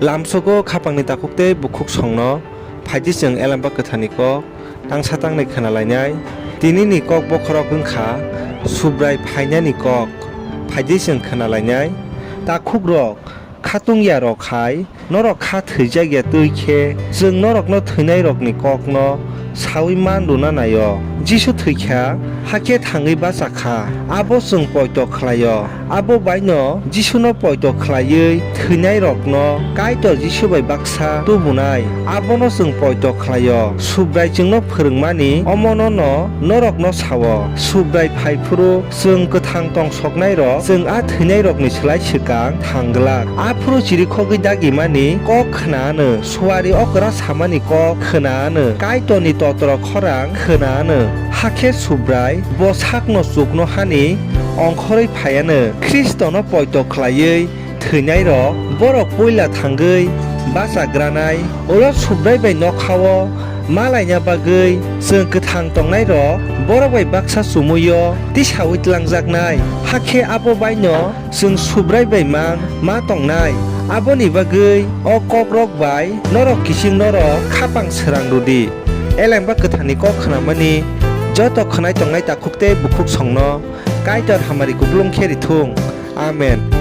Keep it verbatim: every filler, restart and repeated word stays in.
Lamsogo khapangni takhuk tei bukhuk songno phaidi chwng Elemba Kwtharni kok tangsa tangnai khwnalainai. Tinini kok bokhorok wng kha Subrai phainani kok. Phaidi chwng khwnalainai. Takhukrok, khatung ya rok hai norok kha thwijak ya twi khe chwng norokno thwinairokni kokno saui man rwna nai-o. Jisu thwi kha, hakhe thangwi bacha kha, abo chwng poito khlai-o. Abo bai'-no Jisuno poito khlaiwi thwinairokno Kaitor Jisu bai baksa tubunai, abono chwng poito khlai-o. Subrai chwngno phrwngmani omono'-no norokno sa-o. Subrai phai phuru chwng kwthang tong soknairok chwng a thwinairokni slai swkang thang glak. Aphuru chirikhogwi dagimani kok khna anw, suari okra samani kok khna anw, Kaitorni totro khorang khna anw. Hakhe Subrai bo sakno chuknohani ongkhorwi phai anw. Khristono poito khlaiwi thwinairok borok puila thangwi bachagranai. Ulo Subrai bai nokha-o ma laina bagwi chwng kwthang tongnairok borok bai baksa chumui-o tisaui tlangjaknai. Hakhe abo bai'-no chwng Subrai bai mang ma tongnai. Aboni bagwi o kokrok bai norok kiching norok khapang srang rw di. Elemba Kwtharni kok khnamani joto khwnai tongnai takhuk tei bukhuk songno Kaitor hamari kupulung khe ri thung. Amen.